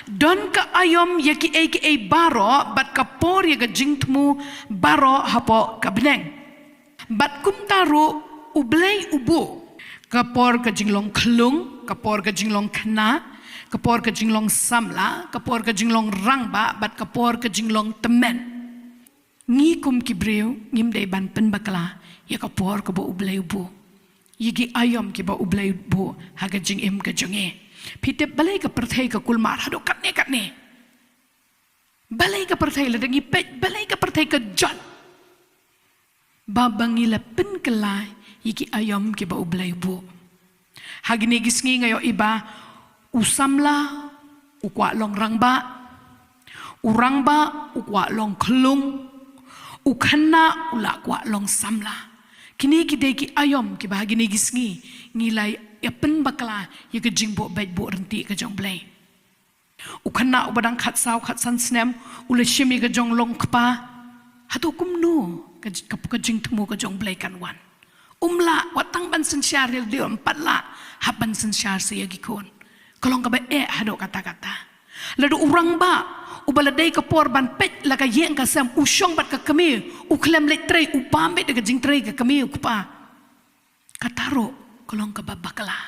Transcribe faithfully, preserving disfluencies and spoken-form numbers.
Don ka aïom ïa kiei kiei baroh, bad ka por ïa ka jingthmu baroh hapoh ka bneng. Bad kumta ruh U Blei u buh ka por ka jinglong khlung, ka por ka jinglong khynnah, ka por ka jinglong samla, ka por ka jinglong rangbah, bad ka por ka jinglong tymmen. Ngi kum ki briew ngim dei ban pynbakla ïa ka por kaba U Blei u buh, ïa ki aïom kiba U Blei u buh ha ka jingim ka jong ngi. Phi tip balei ka pyrthei ka kulmar haduh katne katne? Balei ka pyrthei, lada ngi peit balei ka pyrthei ka jot? Ba ba ngi la pynkylla ïa ki aïom kiba U Blei u buh. Ha kine ki sngi nga ïohi ba u samla u kwah long rangbah, u rangbah u kwah long khlung, u khynnah u la kwah long samla. Kine ki dei ki aïom kiba ha kine ki sngi ngi la ïa pynbakla ïa ka jingbuh beit buh ryntih ka jong U Blei. U khynnah uba dang khatsaw khatsan snem u la shim ïa ka jong long kpa. Hato kumno ka, ka, ka jingthmu ka jong U Blei kan wan? Um lah, wat tang ban synshar ïa lade, um pat lah hap ban synshar sa ïa ki khun. Ka long kaba eh haduh katta katta. Lada u rangbah uba la dei ka por ban peit la ka ïing ka sem, u shong bad ka kmie, u khlem leit trei, u bam beit da ka jingtrei ka kmie u kpa. Kata ruh ka long kaba bakla.